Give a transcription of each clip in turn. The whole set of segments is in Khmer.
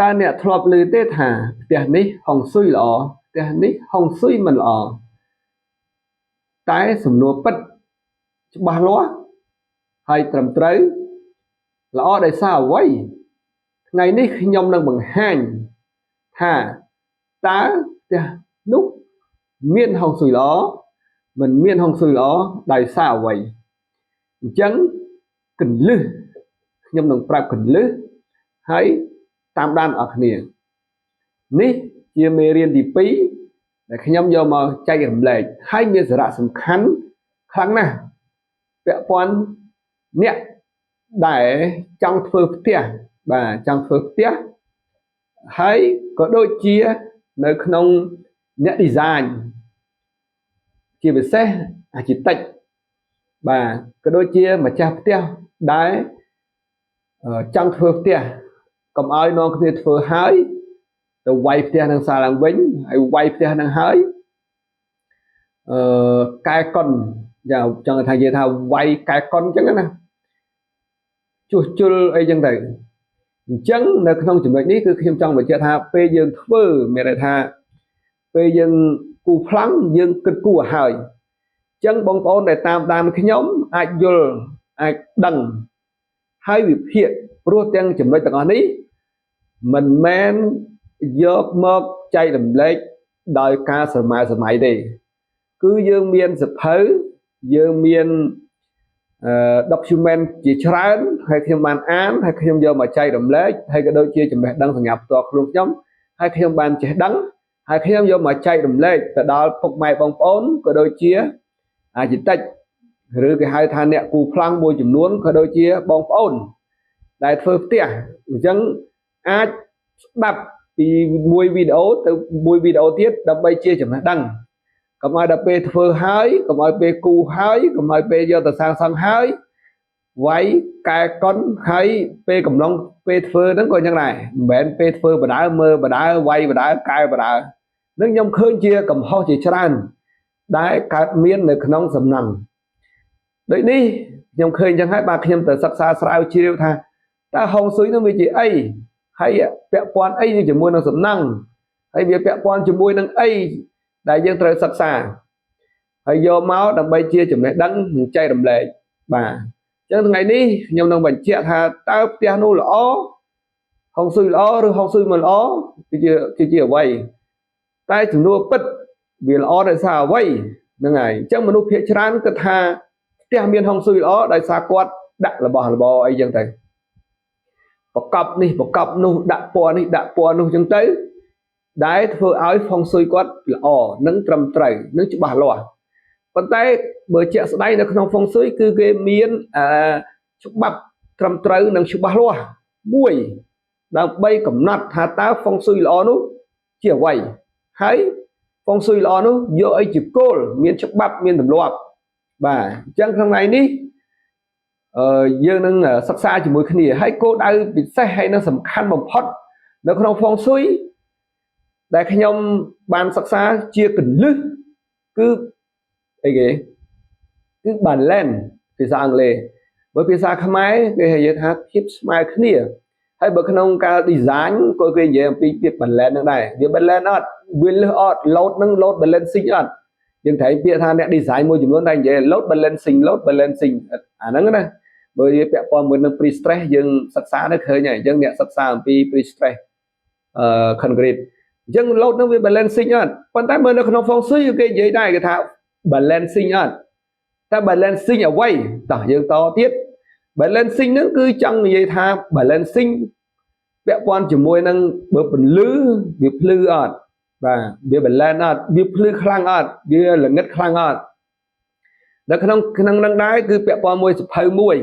តើអ្នកធ្លាប់ឮទេថាផ្ទះនេះហុងស៊ុយល្អផ្ទះនេះហុងស៊ុយមិនល្អតែសំណួរពិតច្បាស់លាស់ហើយត្រឹមត្រូវល្អដោយសារអ្វីថ្ងៃនេះខ្ញុំនឹងបង្ហាញថាតើផ្ទះនោះមានហុងស៊ុយល្អមិនមានហុងស៊ុយល្អដោយសារអ្វីអញ្ចឹងគន្លឹះខ្ញុំនឹងប្រាប់គន្លឹះហើយតាមដានអស់គ្នានេះជាមេរៀនទី2ដែលខ្ញុំយកមកចែករំលែកហើយមានសារៈសំខាន់ខ្លាំងណាស់ពាក់ព័ន្ធអ្នកដែលចង់ធ្វើផ្ទះបាទចង់ធ្វើផ្ទះហើយក៏ដូចជានៅក្នុងអ្នក design ជាពិសេស architect បាទក៏ដូចជាម្ចាស់ផ្ទះដែលចង់ធ្វើផ្ទះកុំឲ្យនាំគ្នាធ្វើហើយទៅវាយផ្ទះនឹងសារឡើងវិញហើយវាយផ្ទះនឹងហើយអឺកែកុនយ៉ាចង់ថានិយាយថាវាយកែកុនអញ្ចឹងណាជួសជុលអីចឹងទៅអញ្ចឹងនៅក្នុងចំណុចនេះគឺខ្ញុំចង់បញ្ជាក់ថាពេលយើងធ្វើមានន័យថាពេលយើងគូប្លង់យើងគិតគូរឲ្យហើយអញ្ចឹងបងប្អូនដែលតាមដានខ្ញុំអាចយល់អាចដឹងហើយវិភាគព្រោះទាំងចំណុចទាំងអស់នេះមិនមែនយកមកចែករំលែកដោយការស្រមើស្រមៃទេគឺយើងមានសភៅយើងមានអឺ document ជាច្រើនហើយខ្ញុំបានអានហើយខ្ញុំយកមកចែករំលែកហើយក៏ដូចជាចំណេះដឹងសម្រាប់ផ្ទាល់ខ្លួនខ្ញុំហើយខ្ញុំបានចេះដឹងហើយខ្ញុំយកមកចែករំលែកទៅដល់ពុកម៉ែបងប្អូនក៏ដូចជាarchitect ឬគេហៅថាអ្នកគូប្លង់មួយចំនួនក៏ដូចជាបងប្អូនដែលធ្វើផ្ទះអញ្ចឹងអាចស្ដាប់ពីមួយវីដេអូទៅមួយវីដេអូទៀតដើម្បីជាចំណេះដឹងកុំឲ្យដល់ពេលធ្វើហើយកុំឲ្យពេលគូហើយកុំឲ្យពេលយកទៅសាងសង់ហើយវាយកែកុនហើយពេលកំឡុងពេលធ្វើហ្នឹងក៏យ៉ាងដែរមិនមែនពេលធ្វើបដើមើលបដើវាយបដើកែបដើនឹងខ្ញុំឃើញជាកំហុសជាច្រើនដែលកើតមាននៅក្នុងសំណង់ដូចនេះខ្ញុំឃើញអញ្ចឹងហើយបាទខ្ញុំទៅសិក្សាស្រាវជ្រាវថាតើហុងស៊ុយនោះវាជាអីហើយពាក់ព័ន្ធអីជាមួយនឹងសំណង់ហើយវាពាក់ព័ន្ធជាមួយនឹងអីដែលយើងត្រូវសិក្សាហើយយកមកដើម្បីជាចំណេះដឹងនិងចែករំលែកបាទអញ្ចឹងថ្ងៃនេះខ្ញុំនឹងបញ្ជាក់ថាតើផ្ទះនោះល្អហុងស៊ុយល្អឬហុងស៊ុយមិនល្អគឺជាអ្វីតែចំនួនពិតវាល្អដោយសារអ្វីហ្នឹងហើយអញ្ចឹងមនុស្សភាគច្រើនគិតថាផ្ទះមានហុងស៊ុយល្អដោយសារគាត់ដាក់របស់របរអីចឹងទៅប្រកបនេះប្រកបនោះដាក់ពណ៌នេះដាក់ពណ៌នោះចឹងទៅដែលធ្វើឲ្យហ្វុងស៊ុយគាត់ល្អនិងត្រឹមត្រូវនិងច្បាស់លាស់ប៉ុន្តែបើជាក់ស្ដែងនៅក្នុងហ្វុងស៊ុយគឺគេមានអឺច្បាប់ត្រឹមត្រូវនិងច្បាស់លាស់មួយដើម្បីកំណត់ថាតើហ្វុងស៊ុយល្អនោះជាអ្វីហើយហ្វុងស៊ុយល្អនោះយកអីជាគោលមានច្បាប់មានទម្លាប់បាទអញ្ចឹងក្នុងថ្ងៃនេះអឺយើងនឹងសិក្សាជាមួយគ្នាហើយគោលដៅពិសេសហើយនឹងសំខាន់បំផុតនៅក្នុងហ្វុងស៊ុយដែលខ្ញុំបានសិក្សាជាគន្លឹះគឺអីគេគឺ balance ភាសាអង់គ្លេសបើភាសាខ្មែរគេនិយាយថាភាពស្មើគ្នាហើយបើក្នុងការ design ក៏គេនិយាយអំពីពាក្យ balance ហ្នឹងដែរវា balance អត់វាលឹះអត់ load ហ្នឹង load balancing អត់យើងត្រូវពាក្យថាអ្នក design មួយចំនួនតែនិយាយ load balancing load balancing អាហ្នឹងណាបើនិយាយពាក់ព័ន្ធមួយនឹង pre stress យើងសិក្សាទៅឃើញហើយអញ្ចឹងអ្នកសិក្សាអំពី pre stress អឺ concrete អញ្ចឹង load ហ្នឹងវា balancing អត់ប៉ុន្តែមើលនៅក្នុង feng shui គេនិយាយដែរគេថា balancing អត់តែ balancing អ្វីតោះយើងតទៀត balancing ហ្នឹងគឺចង់និយាយថា balancing ពាក់ព័ន្ធជាមួយនឹងបើពន្លឺវាភ្លឺអត់បាទវា balance អត់វាភ្លឺខ្លាំងអត់វាល្ងិតខ្លាំងអត់នៅក្នុងក្នុងនឹងដែរគឺពាក់ព័ន្ធមួយសភៅមួយ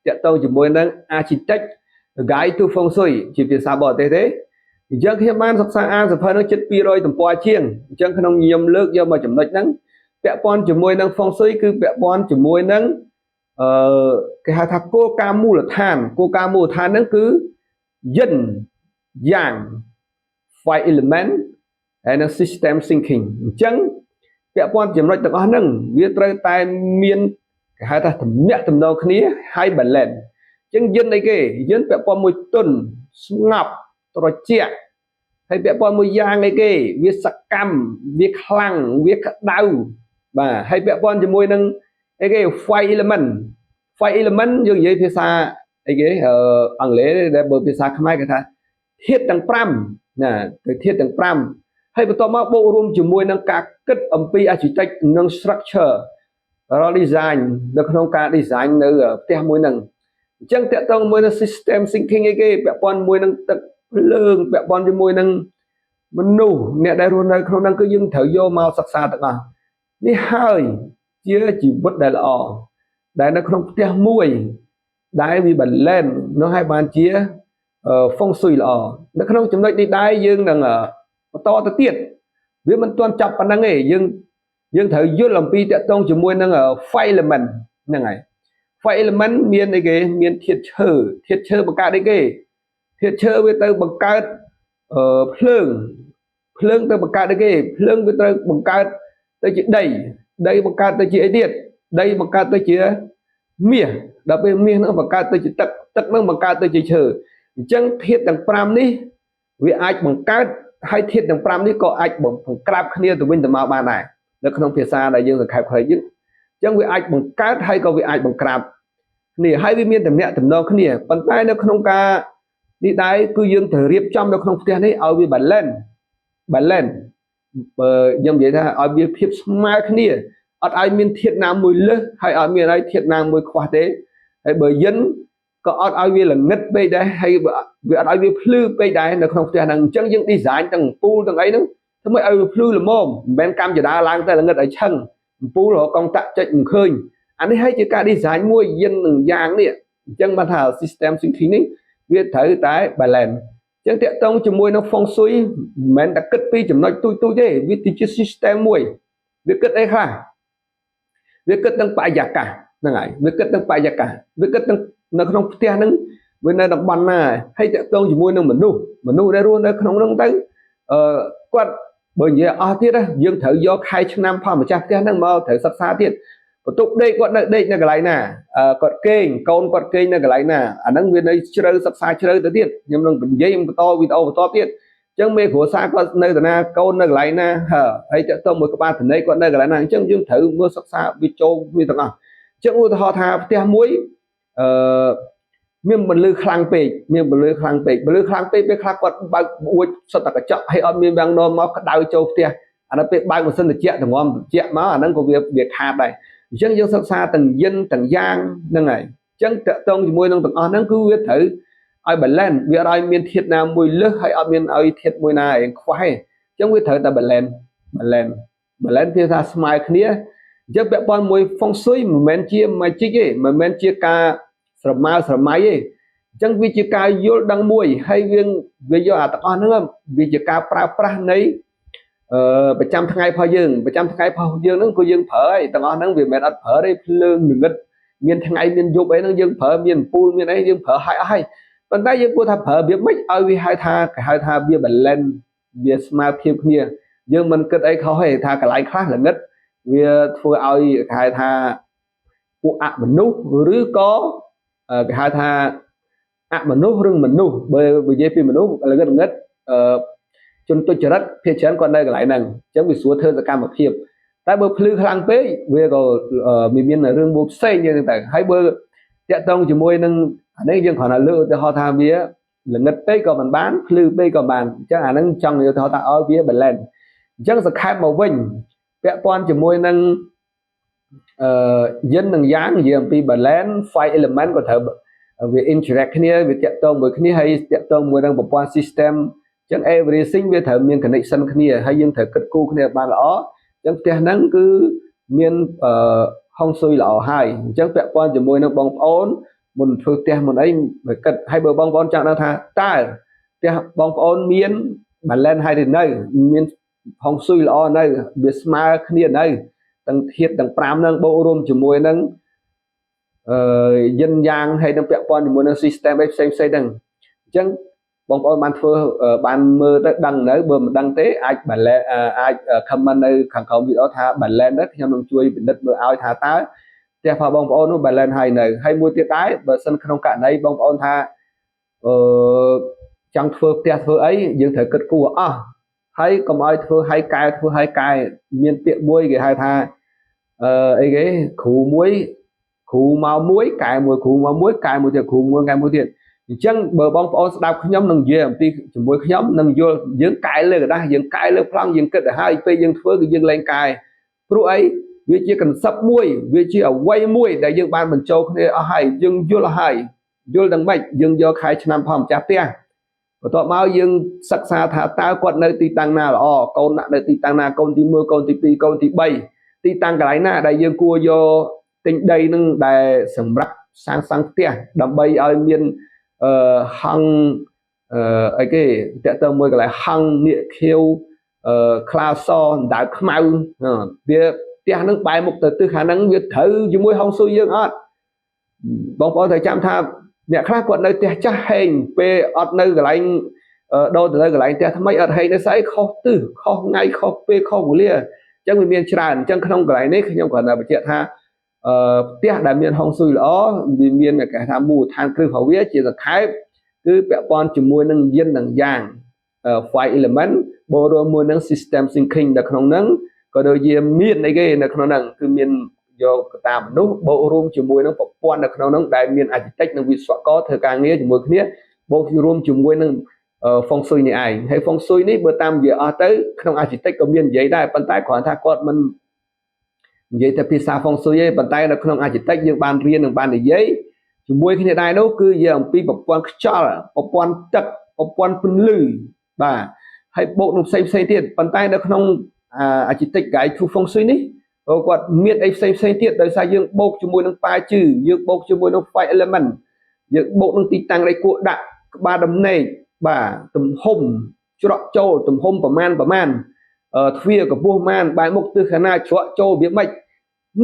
តាក់ទងជាមួយនឹង architect guide to feng shui ជាភាសាបរទេសទេអញ្ចឹងខ្ញុំបានសិក្សាអានសភៅនោះជិត200ទំព័រជាងអញ្ចឹងក្នុងខ្ញុំលើកយកមកចំណុចហ្នឹងពាក់ព័ន្ធជាមួយនឹង feng shui គឺពាក់ព័ន្ធជាមួយនឹងអឺគេហៅថាគោលការណ៍មូលដ្ឋានគោលការណ៍មូលដ្ឋានហ្នឹងគឺ yin yang five element ហើយនិង system thinking អញ្ចឹងពាក់ព័ន្ធចំណុចទាំងអស់ហ្នឹងវាត្រូវតែមានគេហៅថាទំនាក់ទំនងគ្នាហើយ balance អញ្ចឹង yin អីគេ yin ពាក់ព័ន្ធមួយទុនស្ងប់ ត្រជាក់ហើយពាក់ព័ន្ធមួយយ៉ាងអីគេវាសកម្មវាខ្លាំងវាក្តៅបាទហើយពាក់ព័ន្ធជាមួយនឹងអីគេ fire element fire element យើងនិយាយភាសាអីគេអង់គ្លេសដែលបើភាសាខ្មែរគេថាធាតុទាំង5ណាទៅធាតុទាំង5ហើយបន្ទាប់មកបូករួមជាមួយនឹងការគិតអំពី architect និង structure រ design នៅក្នុងការ design នៅផ្ទះមួយហ្នឹងអញ្ចឹងតកតងមួយនឹង system thinking អីគេពាក់ព័ន្ធមួយនឹងទឹកភ្លើងពាក់ព័ន្ធជាមួយនឹងមនុស្សអ្នកដែលរស់នៅក្នុងហ្នឹងគឺយើងត្រូវយកមកសិក្សាទាំងអស់នេះហើយជាជីវិតដែលល្អដែលនៅក្នុងផ្ទះមួយដែលវា balance នោះហើយបានជាហ្វុងស៊ុយល្អនៅក្នុងចំណុចនេះដែរយើងនឹងបន្តទៅទៀតវាមិនទាន់ចាប់ប៉ុណ្្នឹងទេយើងយើងត្រូវយល់អំពីតកតងជាមួយនឹង fire element ហ្នឹងហើយ fire element មានអីគេមានធាតុឈើធាតុឈើបង្កើតអីគេធាតុឈើវាទៅបង្កើតអឺភ្លើងភ្លើងទៅបង្កើតអីគេភ្លើងវាត្រូវបង្កើតទៅជាដីដីបង្កើតទៅជាអីទៀតដីបង្កើតទៅជាមាសដល់ពេលមាសហ្នឹងបង្កើតទៅជាទឹកទឹកហ្នឹងបង្កើតទៅជាឈើអញ្ចឹងធាតុទាំង5នេះវាអាចបង្កើតហើយធាតុទាំង5នេះក៏អាចបង្ក្រាបគ្នាទៅវិញទៅមកបានដែរនៅក្នុងភាសាដែលយើងសង្ខេបខ្លីយើងអញ្ចឹងវាអាចបង្កើតហើយក៏វាអាចបង្ក្រាបគ្នាហើយវាមានតំណែងតំណងគ្នាប៉ុន្តែនៅក្នុងការនេះដែរគឺយើងត្រូវរៀបចំនៅក្នុងផ្ទះនេះឲ្យវា balance balance បើខ្ញុំនិយាយថាឲ្យវាភាពស្មើគ្នាអត់ឲ្យមានធាតុណាមួយលើសហើយអត់មានឲ្យធាតុណាមួយខ្វះទេហើយបើយិនក៏អត់ឲ្យវាល្ងិតពេកដែរហើយវាអត់ឲ្យវាភ្លឺពេកដែរនៅក្នុងផ្ទះហ្នឹងអញ្ចឹងយើង design ទាំងអំពូលទាំងអីហ្នឹងធ្វើឲ្យវាភ្លឺល្មមមិនមែនកម្មចដាឡើងតែល្ងិតឲ្យឆឹងអំពូលរកកងតាក់ចុចមិនឃើញអានេះហើយជាការ design មួយយិននឹងយ៉ាងនេះអញ្ចឹងបានថា system thinking នេះវាត្រូវតែ balance អញ្ចឹងតាក់ទងជាមួយនឹង feng shui មិនមែនតែគិតពីចំណុចទូចទូចទេវាជា system មួយវាគិតអីខ្លះវាគិតទាំងបរិយាកាសហ្នឹងហើយវាគិតទាំងបរិយាកាសវាគិតទាំងនៅក្នុងផ្ទះហ្នឹងវានៅតំបន់ណាហើយតាក់ទងជាមួយនឹងមនុស្សមនុស្សដែលរស់នៅក្នុងហ្នឹងទៅអឺគាត់បើនិយាយអស់ទៀតយើងត្រូវយកខែឆ្នាំផលម្ចាស់ផ្ទះហ្នឹងមកត្រូវសិក្សាទៀតបន្ទប់ដេកគាត់នៅដេកនៅកន្លែងណាគាត់គេងកូនគាត់គេងនៅកន្លែងណាអាហ្នឹងវានៅជ្រៅសិក្សាជ្រៅទៅទៀតខ្ញុំនឹងនិយាយបន្តវីដេអូបន្តទៀតអញ្ចឹងមេគ្រួសារគាត់នៅតាណាកូននៅកន្លែងណាហើយតទៅមួយក្បាលធន័យគាត់នៅកន្លែងណាអញ្ចឹងយើងត្រូវមើលសិក្សាវាចូលវាទាំងអស់អញ្ចឹងឧទាហរណ៍ថាផ្ទះមួយអឺមានបន្លឺខ្លាំងពេកមានបន្លឺខ្លាំងពេកបន្លឺខ្លាំងពេកពេលខ្លះគាត់បើកអួចសុទ្ធតែកញ្ចក់ហើយអត់មានវាំងនមមកក្តៅចូលផ្ទះអានោះពេលបើកម៉ាស៊ីនត្រជាក់តម្រាំត្រជាក់មកអាហ្នឹងក៏វាវាខាតដែរអញ្ចឹងយើងសិក្សាទាំងយិនទាំងយ៉ាងហ្នឹងហើយអញ្ចឹងតកតងជាមួយនឹងទាំងអស់ហ្នឹងគឺវាត្រូវឲ្យ balance វាអត់ឲ្យមានធាតុណាមួយលើសហើយអត់មានឲ្យធាតុមួយណាឯងខ្វះទេអញ្ចឹងវាត្រូវតែ balance balance balance វាថាស្មើគ្នាអញ្ចឹងពាក់ព័ន្ធមួយ feng shui មិនមែនជា magic ទេមិនមែនជាការស្រមើស្រមៃទេអញ្ចឹងវាជាការយល់ដឹងមួយហើយវាវាយកអាទាំងអស់ហ្នឹងវាជាការប្រើប្រាស់នៃអឺប្រចាំថ្ងៃរបស់យើងប្រចាំថ្ងៃរបស់យើងហ្នឹងគឺយើងប្រើហើយទាំងអស់ហ្នឹងវាមិនមែនអត់ប្រើទេភ្លើងងងឹតមានថ្ងៃមានយប់អីហ្នឹងយើងប្រើមានអំពូលមានអីយើងប្រើហើយអស់ហើយប៉ុន្តែយើងគួរថាប្រើវាមិនឲ្យវាហៅថាគេហៅថាវា balance វាស្មើភាពគ្នាយើងមិនគិតអីខុសទេថាកន្លែងខ្លះល្ងិតវាធ្វើឲ្យគេហៅថាពួកអមនុស្សឬក៏គេហៅថាអមនុស្សឬមនុស្សបើនិយាយពីមនុស្សល្ងិតល្ងិតអឺជនទុច្ចរិតភាគច្រើនគាត់នៅកន្លែងហ្នឹងអញ្ចឹងវាស្រួលធ្វើសកម្មភាពតែបើភ្លឺខ្លាំងពេកវាក៏មានរឿងមួយផ្សេងយ៉ាងទៅហើយបើតាក់ទងជាមួយនឹងអានេះយើងគ្រាន់តែលើកឧទាហរណ៍ថាវាល្ងិតពេកក៏មិនបានភ្លឺពេកក៏បានអញ្ចឹងអាហ្នឹងចង់និយាយថាឲ្យវា balance អញ្ចឹងសង្ខេបមកវិញពាក់ព័ន្ធជាមួយនឹងអឺយិននិងយ៉ាងនិយាយអំពី balance five element ក៏ត្រូវវា interact គ្នាវាតាក់ទងមួយគ្នាហើយតាក់ទងមួយនឹងប្រព័ន្ធ system អញ្ចឹង everything វាត្រូវមាន connection គ្នាហើយយើងត្រូវគិតគូរគ្នាបានល្អអញ្ចឹងផ្ទះហ្នឹងគឺមានអឺហុងស៊ុយល្អហើយអញ្ចឹងពាក់ព័ន្ធជាមួយនឹងបងប្អូនមុនធ្វើផ្ទះមុនអីមកគិតហើយបើបងប្អូនចង់ដឹងថាតើផ្ទះបងប្អូនមាន balance ហើយឬនៅមានហុងស៊ុយល្អនៅវាស្មើគ្នានៅទាំងធាតុទាំង5ហ្នឹងបូករួមជាមួយនឹងអឺយិនយ៉ាងហើយនឹងពាក់ព័ន្ធជាមួយនឹង system អីផ្សេងផ្សេងហ្នឹងអញ្ចឹងបងប្អូនបានធ្វើបានមើលទៅដឹងនៅបើមិនដឹងទេអាច balance អាច comment នៅខាងក្រោមវីដេអូថា balance ទៅខ្ញុំនឹងជួយពិនិត្យមើលឲ្យថាតើផ្ទះរបស់បងប្អូននោះ balance ហើយនៅហើយមួយទៀតដែរបើសិនក្នុងករណីបងប្អូនថាអឺ ចង់ធ្វើផ្ទះធ្វើអីយើងត្រូវគិតគូរអស់ហើយកុំឲ្យធ្វើឲ្យកែធ្វើឲ្យកែមានពាក្យមួយគេហៅថាអីគេគ្រូមួយគ្រូមកមួយកែមួយគ្រូមកមួយកែមួយទៀតគ្រូមួយកែមួយទៀតអញ្ចឹងបើបងប្អូនស្ដាប់ខ្ញុំនឹងនិយាយអំពីជាមួយខ្ញុំនឹងយល់យើងកែលើក្រដាសយើងកែលើប្លង់យើងគិតទៅហើយពេលយើងធ្វើគឺយើងលែងកែព្រោះអីវាជាconcept មួយវាជាអ្វីមួយដែលយើងបានបញ្ចូលគ្នាអស់ហើយយើងយល់អស់ហើយយល់ដល់ម៉េចយើងយកខែឆ្នាំផងម្ចាស់ផ្ទះបន្ទាប់មកយើងសិក្សាថាតើគាត់នៅទីតាំងណាល្អកូននៅទីតាំងណាកូនទី1កូនទី2កូនទី3ទីតាំងកន្លែងណាដែលយើងគួរយកទិញដីនឹងដែលសម្រាប់សាងសង់ផ្ទះដើម្បីឲ្យមានអឺហង្សអឺអីគេតើតើមួយកន្លែងហង្សនៀកខៀវអឺខ្លាសអណ្ដើកខ្មៅវាផ្ទះនឹងបែរមុខទៅទិសខាងហ្នឹងវាត្រូវជាមួយហុងស៊ុយយើងអត់បងប្អូនត្រូវចាំថាអ្នកខ្លះគាត់នៅផ្ទះចាស់ហេងពេលអត់នៅកន្លែងដូរទៅនៅកន្លែងផ្ទះថ្មីអត់ហេងនៅស្អីខុសទិសខុសថ្ងៃខុសពេលខុសវេលាអញ្ចឹងវាមានច្រើនអញ្ចឹងក្នុងកន្លែងនេះខ្ញុំគ្រាន់តែបញ្ជាក់ថាអឺផ្ទះដែលមានហុងស៊ុយល្អវាមានគេថាមូលដ្ឋានគ្រឹះរបស់វាជាសង្ខេបគឺពាក់ព័ន្ធជាមួយនឹងយិននិងយ៉ាង five element បូករួមមួយនឹង system thinking នៅក្នុងហ្នឹងក៏ដូចជាមានអីគេនៅក្នុងហ្នឹងគឺមានយកកត្តាមនុស្សបូករួមជាមួយនឹងប្រព័ន្ធនៅក្នុងហ្នឹងដែលមាន architect និងវិស្វករធ្វើការងារជាមួយគ្នាបូករួមជាមួយនឹងហ្វុងស៊ុយនេះឯងហើយហ្វុងស៊ុយនេះបើតាមនិយាយអស់ទៅក្នុង architect ក៏មាននិយាយដែរប៉ុន្តែគ្រាន់ថាគាត់មិននិយាយតែភាសាហ្វុងស៊ុយទេប៉ុន្តែនៅក្នុង architect យើងបានរៀននិងបាននិយាយជាមួយគ្នាដែរនោះគឺនិយាយអំពីប្រព័ន្ធខ្យល់ប្រព័ន្ធទឹកប្រព័ន្ធពន្លឺបាទហើយបូកនឹងផ្សេងផ្សេងទៀតប៉ុន្តែនៅក្នុង architect guide to feng shui នេះគាត់មានអីផ្សេងផ្សេងទៀតដោយសារយើងបូកជាមួយនឹងប៉ាជឺយើងបូកជាមួយនឹង five element យើងបូកនឹងទីតាំងដែលគួរដាក់ក្បាលដំណេកបាទទំហំច្រកចូលទំហំប្រមាណប្រមាណទ្វារកម្ពស់ម៉ានបែរមុខទិសខាងណាច្រកចូលវាម៉េច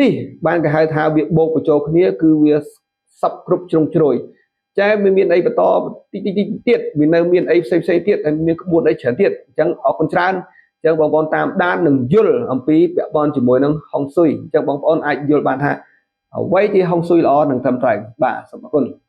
នេះបានគេហៅថាវាបូកបញ្ចូលគ្នាគឺវាសັບគ្រប់ជ្រុងជ្រោយចែវាមានអីបន្តតិចតិចតិចទៀតវានៅមានអីផ្សេងផ្សេងទៀតហើយមានក្បួនអីច្រើនទៀតអញ្ចឹងអរគុណច្រើនអញ្ចឹងបងប្អូនតាមដាននឹងយល់អំពីពាក់ព័ន្ធជាមួយនឹងហុងស៊ុយអញ្ចឹងបងប្អូនអាចយល់បានថាអ្វីជាហុងស៊ុយល្អនិងត្រឹមត្រូវបាទសូមអរគុណ។